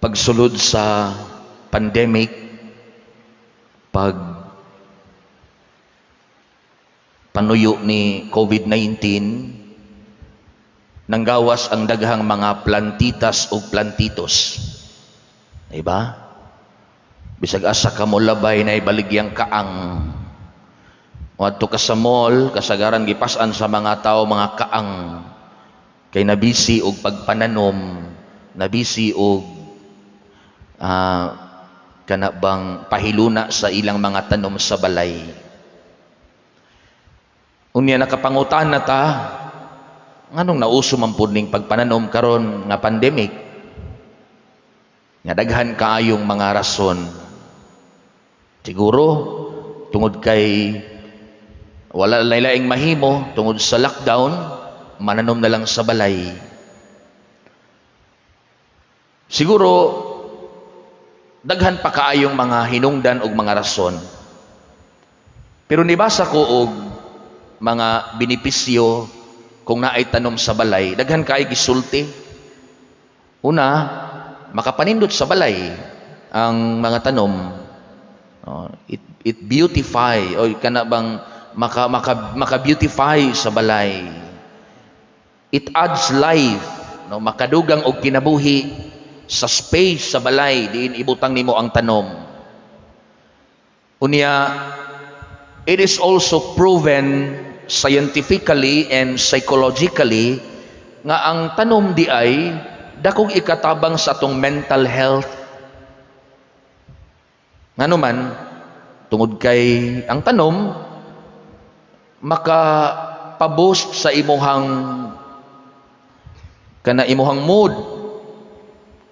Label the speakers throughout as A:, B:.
A: Pagsulod sa pandemic, pag panuyo ni COVID-19, nanggawas ang daghang mga plantitas o plantitos. Diba? Bisag asa ka mo labay na ibaligyang kaang. Moadto ka sa mall, kasagaran gipas-an sa mga tao mga kaang kay nabisi og pagpananom, nabisi og kana bang pahiluna sa ilang mga tanom sa balay. Unya nakapangutan na ta, nganong nauso man pud ning pagpananom karon nga pandemic? Nga daghan kaayong mga rason. Siguro tungod kay wala laing mahimo tungod sa lockdown, mananom na lang sa balay. Siguro daghan pa kaayong mga hinungdan og mga rason. Pero nibasa ko og mga benepisyo kung naay tanom sa balay, daghan kaayo gisulti. Una, makapanindot sa balay ang mga tanom. Oh, it beautify o kana bang maka maka maka-beautify sa balay. It adds life, no, makadugang og kinabuhi sa space sa balay diin ibutang nimo ang tanom. Unya, it is also proven scientifically and psychologically nga ang tanom di ay dakong ikatabang sa atong mental health. Ngano man, tungod kay ang tanom maka-boost sa imuhang kana imuhang mood,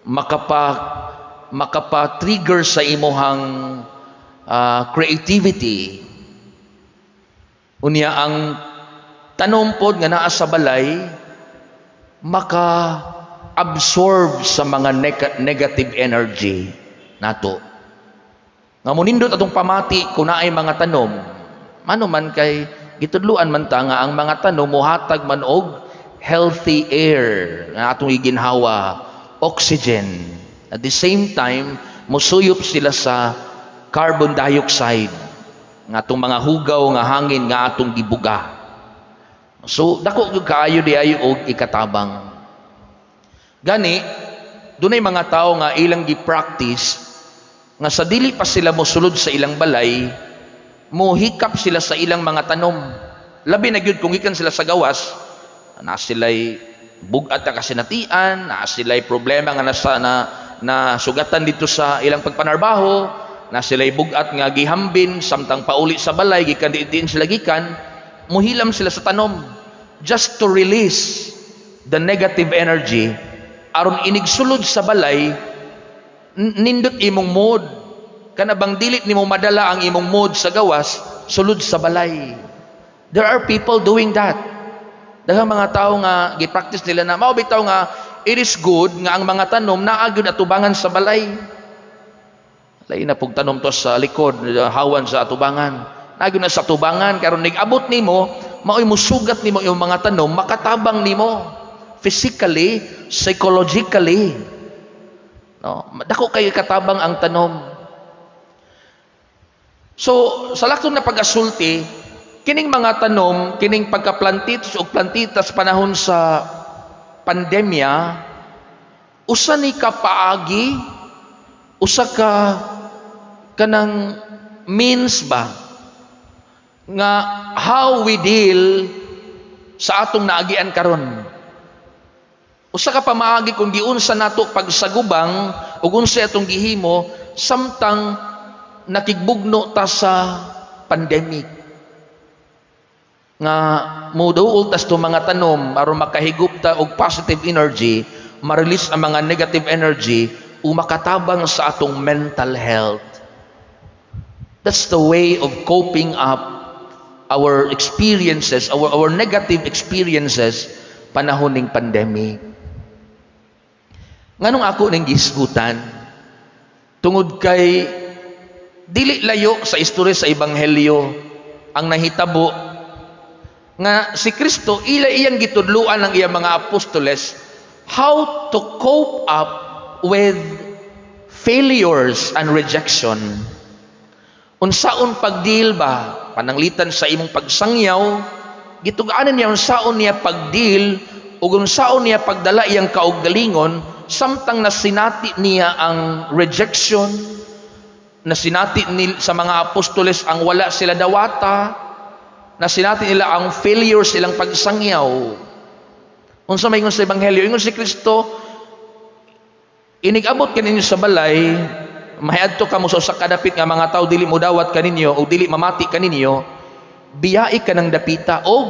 A: makapa-trigger sa imuhang creativity. Unya ang tanom pod nga naa sa balay maka-absorb sa mga negative energy nato. Nga monindot atong pamati kung naay mga tanom, mano man kay gitudluan man ta nga ang mga tanom mohatag man og healthy air nga atong iginhawa, oxygen. At the same time, mosuyop sila sa carbon dioxide nga atong mga hugaw nga hangin nga atong gibuga. So dako gyud kaayo di ay og ikatabang. Gani dunay mga tawo nga ilang gi-practice nga sa dili pa sila mosulod sa ilang balay, mohikap sila sa ilang mga tanom. Labi na gyud kung gikan sila sa gawas, na sila'y bug-at na kasinatian, na sila'y problema nga nasa na sugatan dito sa ilang pagpanarbaho, na sila'y bug-at nga gihambin samtang pauli sa balay gikan diin sila gikan, muhilam sila sa tanom just to release the negative energy aron inigsulod sa balay nindot imong mood. Kana bang dili nimo madala ang imong mood sa gawas sulod sa balay. There are people doing that. Daghang mga tao nga gi-practice nila na mao bitaw nga it is good nga ang mga tanom naa gyud atubangan sa balay. Lain na pug tanom to sa likod, hawan sa atubangan. Naa gyud na sa atubangan karon nig-abot nimo, maoy musugat nimo imong mga tanom, makatabang nimo physically, psychologically. No, dako kay katabang ang tanom. So, sa laktong na pag-asulti, kining mga tanom, kining pagkaplantitos o plantitas panahon sa pandemya, usa ni ka paagi, usa ka kanang means ba nga how we deal sa atong naagian karon. Usa ka pamaagi kung giunsa nato pagsagubang ug unsa atong gihimo samtang nakigbugno ta sa pandemic. Nga moduol tas to mga tanom aron makahigop ta og positive energy, ma-release ang mga negative energy ug makatabang sa atong mental health. That's the way of coping up our experiences, our negative experiences panahon ning pandemic. Nganong ako ning gisgutan? Tungod kay dili layo sa istorya sa Ebanghelyo ang nahitabo nga si Kristo ila iyang gitudluan ng iyang mga apostoles how to cope up with Failures and rejection. Unsaon pagdeal ba pananglitan sa imong pagsangyaw? Gitug-anan niya unsaon niya pagdeal ug unsaon niya pagdala iyang kaugalingon samtang nasinati niya ang rejection, nasinati ni sa mga apostoles ang wala sila dawata, nasinati nila ang failure sa ilang pagsangyaw. Unsa may ingon sa ebanghelyo? Ingon si Kristo, "Inig-abot kaninyo sa balay, mahiadto kamo sa usa ka dapit nga mga tao dili mo dawat kaninyo o dili mamati kaninyo, biyai kanang dapita og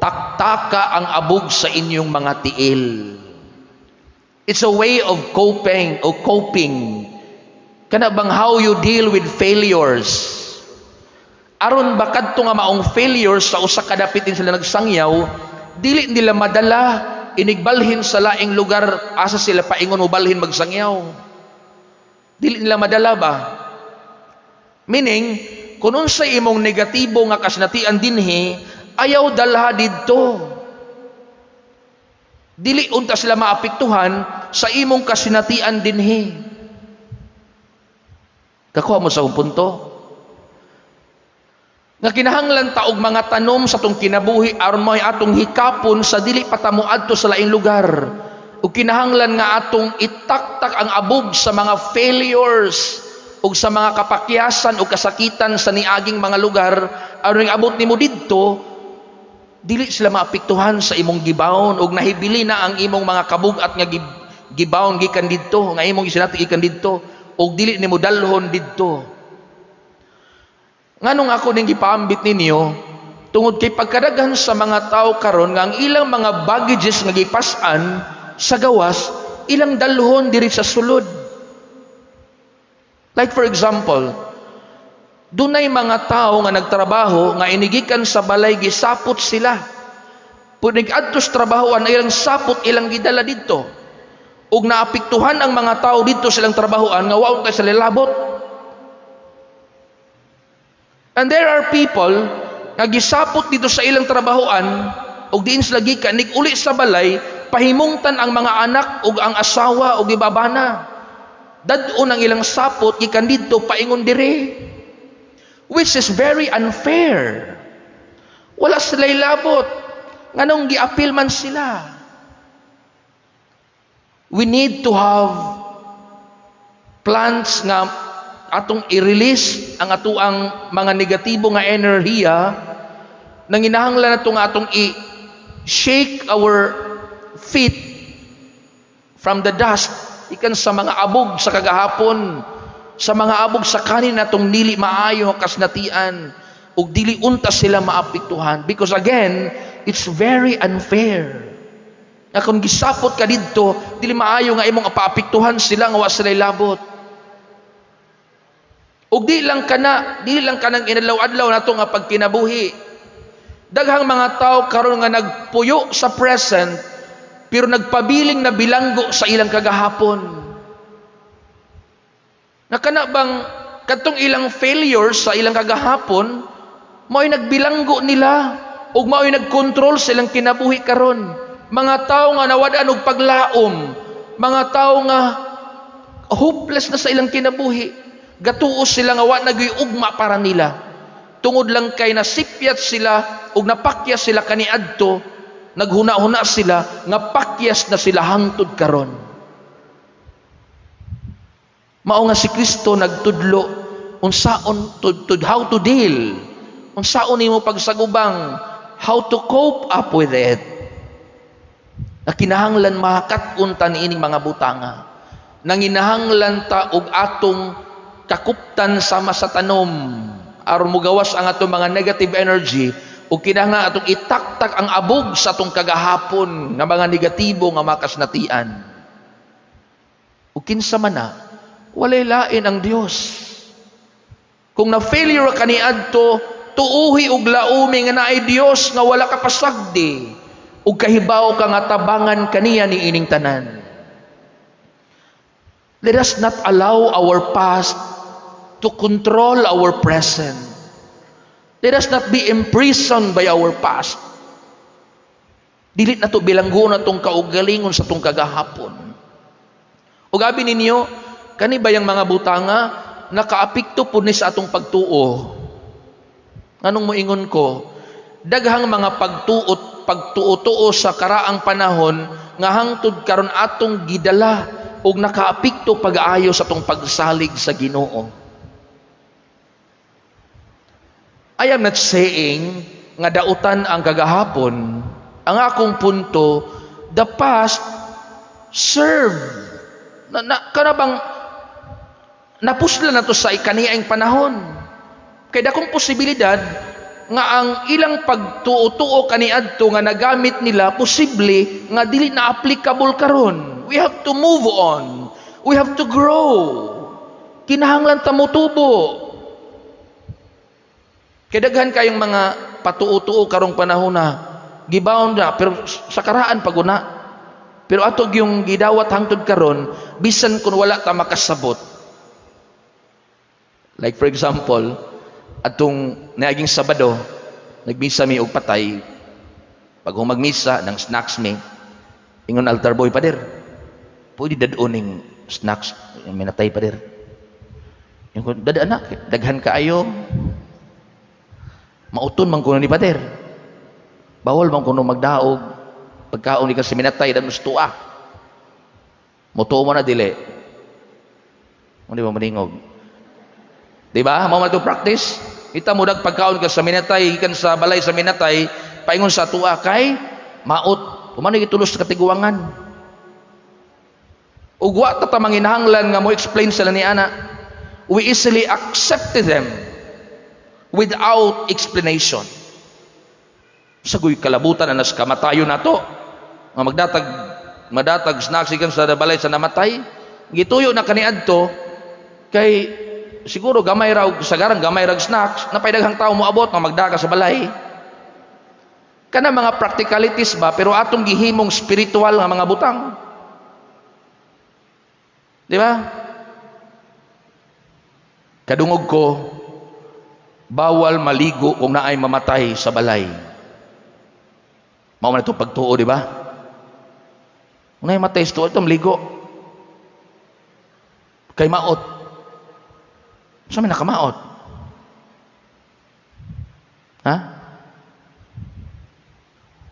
A: taktaka ang abog sa inyong mga tiil." It's a way of coping o coping. Kana bang how you deal with failures. Aron ba kadto nga maong failures sa usa ka dapit din sila nagsangyaw, dili nila madala inigbalhin sa laing lugar asa sila paingon mobalhin magsangyaw. Dili nila madala ba? Meaning, kung unsay imong negatibo nga kasinatian dinhi, ayaw dalha didto. Dili unta sila maapektuhan sa imong kasinatian dinhi. Kakuha mo sa akong punto? Nga kinahanglan ta og mga tanom sa atong kinabuhi aron mo'y atong hikapon sa dili pa ta moadto sa laing lugar. Ug kinahanglan nga atong itaktak ang abog sa mga failures ug sa mga kapakyasan ug kasakitan sa niaging mga lugar aron abot nimo didto, dili sila maapektuhan sa imong gibawon ug nahibili na ang imong mga kabug-at nga gibawon gikan didto, nga imong gisinati gikan didto, ug dili nimo dalhon didto. Nganong ako ning gipaambit ninyo? Tungod kay pagkadaghan sa mga tao karon nga ang ilang mga baggages nga gipas-an sa gawas, ilang dalhon diri sa sulod. Like for example, dunay mga tao nga nagtrabaho nga inigikan sa balay gisapot sila. Punig adto sa trabahoan, ilang sapot ilang gidala didto. Ug naapektuhan ang mga tao didto silang trabahoan nga wa kay sila labot. And there are people nga gisapot dito sa ilang trabahoan ug diin sila gikan, nig-uli sa balay, pahimungtan ang mga anak ug ang asawa ug ibabana. Dad-on ang ilang sapot gikan didto paingon dire. Which is very unfair. Wala sila labot. Nganong giapil man sila? We need to have plants nga atong i-release ang atuang mga negatibo nga enerhiya, nang inahanglan nato nga atong i-shake our feet from the dust ikan sa mga abog sa kagahapon, sa mga abog sa kanin natong dili maayo nga kasinatian, ug dili unta sila maapektuhan, because again, it's very unfair nga kung gisapot ka didto, dili maayo nga imong paapektuhan sila nga wa sila labot. Ug di lang kana, di lang kanang inadlaw-adlaw nato nga pagkinabuhi. Daghang mga tao karon nga nagpuyo sa present pero nagpabiling na bilanggo sa ilang kagahapon. Na kana bang kadtong ilang failures sa ilang kagahapon mao'y nagbilanggo nila ug mao'y nagkontrol sa ilang kinabuhi karon. Mga tao nga nawad-an og paglaom, mga tao nga hopeless na sa ilang kinabuhi. Gatuo sila nga wa na gyuy ugma para nila. Tungod lang kay nasipyat sila ug napakyas sila kaniadto, naghuna-huna sila nga pakyas na sila hangtod karon. Mao nga si Kristo nagtudlo unsaon to how to deal, unsaon nimo pagsagubang, how to cope up with it. Na kinahanglan makakat-on ta niining mga butanga. Nanginahanglan ta og atong kakuptan sama sa tanom aron mogawas ang atong mga negative energy, ug kinahanglan atong itaktak ang abog sa atong kagahapon nga mga negatibo nga makasinatian. Ug kinsa man na, walay lain ang Dios. Kung na failure ka niadto, tuuhi ug laumi nga naay Dios nga wala ka pasagdi ug kahibaw ka nga tabangan kaniya niining tanan. Let us not allow our past to control our present. Let us not be imprisoned by our past. Dili na to bilanggo na tong kaugalingon sa tong kagahapon. Ug abi ninyo, Kani ba yung mga butanga nakaapekto po ni sa atong pagtuo? Anong moingon ko? Daghang mga pagtuot, pagtuo-tuo sa karaang panahon nga hangtod karon atong gidala ug nakaapekto pag-aayo sa atong pagsalig sa Ginoo. I am not saying nga dautan ang kagahapon. Ang akong punto, the past serve. Na, kana bang napusla na to sa ikaniaing panahon. Kay dakong posibilidad nga ang ilang pagtuo-tuo kaniadto nga nagamit nila, posible nga dili na applicable karon. We have to move on. We have to grow. Kinahanglan ta motubo. Kay daghan kayong mga patuo-tuo karong panahon na gibaon na pero sa karaan paguna. Pero ato yung gidawat hangtod karon, bisan kung wala ta makasabot. Like for example, atong niaging Sabado, nagmisa mi og patay. Pag humagmisa ng snacks mi, ingon altar boy, "Pader, pwede dad-on ning snacks, minatay, pader." Ingon, "Dada anak, daghan kaayo. Mauton man kuno ni pader. Bawal man kuno magdaog pagkaon ni kasi minatay dan tua." Mutuo mo na dili? Mo di ba maningog? Di ba? Mao man to practice. Kita mo dag pagkaon ka sa minatay, gikan sa balay sa minatay, paingon sa tua kay maot. Kumano gitulos sa katiguangan. Ug wa ta ta manginahanglan nga mo explain sila ni ana. We easily accepted them without explanation. Sagoy kalabutan na nas kamatayo nato. Nga magdatag madatag snacks ikan sa balay sa namatay. Gituyo na kaniadto kay siguro gamay ra og sagaran, gamay ra og snacks, napay daghang tao moabot nga magdaga sa balay. Kana mga practicalities ba, pero atong gihimong spiritual nga mga butang. Di ba? Kadungog ko, bawal maligo kung naay mamatay sa balay. Mao man ito pagtuo, di ba? Kung naay matay sa tuo, ito maligo. Kay maot. Sa may nakamaot? Ha?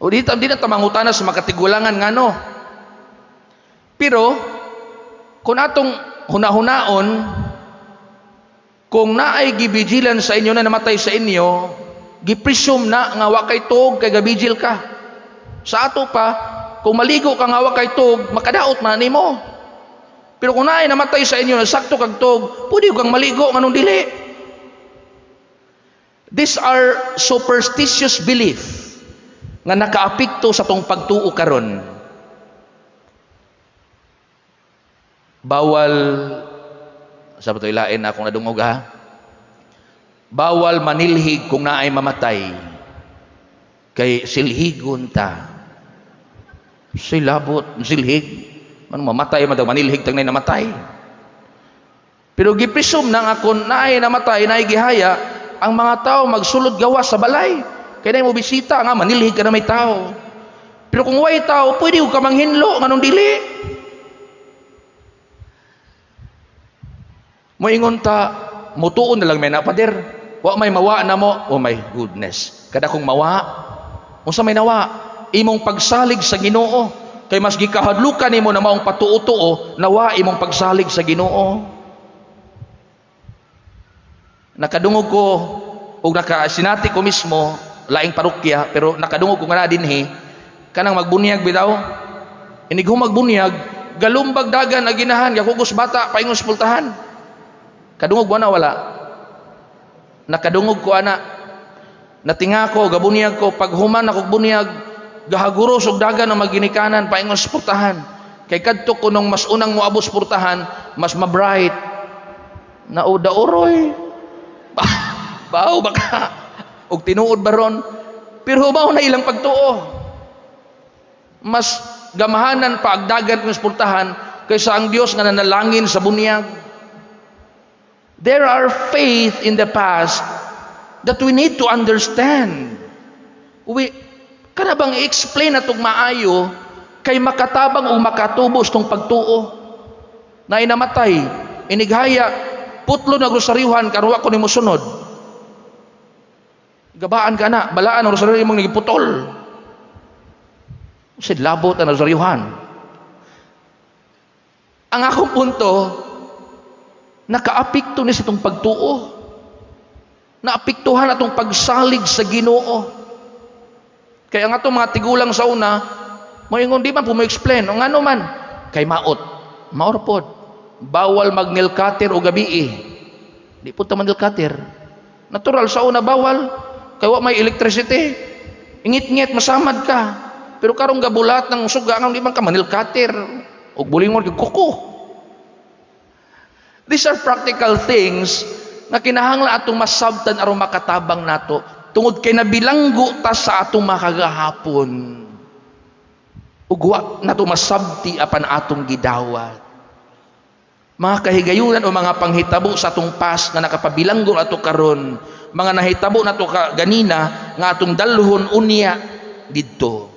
A: O di, di na tamangutana sa makatigulangan ngano. Pero, kung atong hunahunaon, kung naay gibigilan sa inyo na namatay sa inyo, gipresume na nga wa kay tuog kay gabigil ka. Sa ato pa, kung maligo ka nga wa kay tuog, makadaot man nimo. Pero kung naay namatay sa inyo na sakto kag tuog, pwede kang maligo, nganong dili? These are superstitious belief nga nakaapekto sa tong pagtuo karon. Bawal sa to ilain na akong nadungog ha. Bawal manilhig kung naay mamatay. Kay silhigon ta. Silabot, silhig. Man mamatay man daw manilhig tag namatay. Pero gipresume na nga kung naay namatay, naay gihaya, ang mga tao magsulod gawas sa balay. Kay nay mo bisita nga manilhig ka na may tao. Pero kung way tao, pwede ka manghinlo nganong dili. Moingon ta, mutuon na lang may napader. Wa may mawa na mo. Oh my goodness. Kada kong mawa, unsa may nawa? Imong pagsalig sa Ginoo. Kay mas gikahadlukan nimo na maong patuo-tuo, nawa imong pagsalig sa Ginoo. Nakadungog ko og nakasinati ko mismo laing parokya, pero nakadungog ko nga na dinhi kanang magbunyag bitaw. Inig humagbunyaag, galumbag dagan aginahan, gakugos bata paingon sa pultahan. Kadungog wa na wala? Nakadungog ko ana. Natinga ko, gabunyag ko, pag human ako bunyag, gahaguros og dagan ang maginikanan paingon sa pultahan. Kay kadto ko nung mas unang moabot sa pultahan, mas mabright. Nauda oroy. Baw baka og tinuod baron. Pero mao na ilang pagtuo. Mas gamahanan pa agdagan kung sa pultahan kaysa ang Dios nga nanalangin sa bunyag. There are faith in the past that we need to understand. We kana bang i-explain natong maayo kay makatabang o makatubos tong pagtuo na inamatay. Inighaya, putlo na rosaryuhan karon wa ko nimo sunod. Gabaan ka na, balaan ang rosaryo imong nagiputol. Sid labot ang rosaryuhan. Ang akong punto, nakaapekto ni sa itong pagtuo. Naapektuhan atong pagsalig sa Ginoo. Kaya nga itong mga tigulang sa una, moingon, di man po mo explain. Ang ano man, kay maot. Maor pod. Bawal mag nail cutter og gabii. Di po ta man nail cutter. Natural sa una, bawal. Kay wa may electricity. Ingit-ngit, masamad ka. Pero karong gabulat ng suga, ang di man ka man-nail cutter. Og bulingon kag kuko. These are practical things nga kinahanglan atong masabtan aron makatabang nato tungod kay nabilanggo ta sa atong makagahapon ug wa nato masabti apan atong gidawat mga kahigayunan o mga panghitabo sa atong past nga nakapabilanggo ato karon, mga nahitabo nato ka ganina nga atong dalhon unya didto.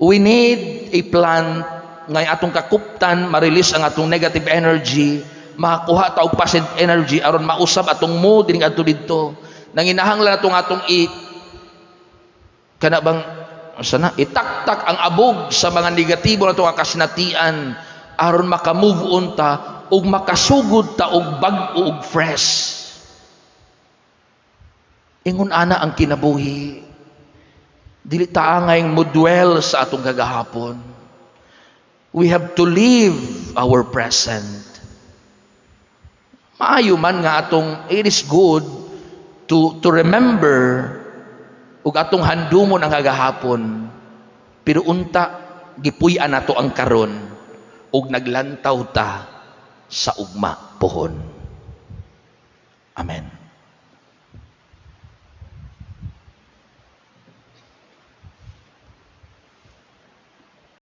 A: We need a plant nga atong kakuptan, ma-release ang atong negative energy, makakuha ta og positive energy aron mausab atong mood dinhi adto didto. Nanginahanglan atong atong i kana bang sana itaktak ang abog sa mga negatibo nato nga kasinatian aron maka-move on ta ug makasugod ta og bag-o ug fresh. Ingon ana ang kinabuhi. Dili ta angay mo dwell sa atong kagahapon. We have to live our present. Maayo man nga atong, it is good to remember ug atong handumon ang kagahapon. Pero unta gipuy-an nato ang karon ug naglantaw ta sa ugma pohon. Amen.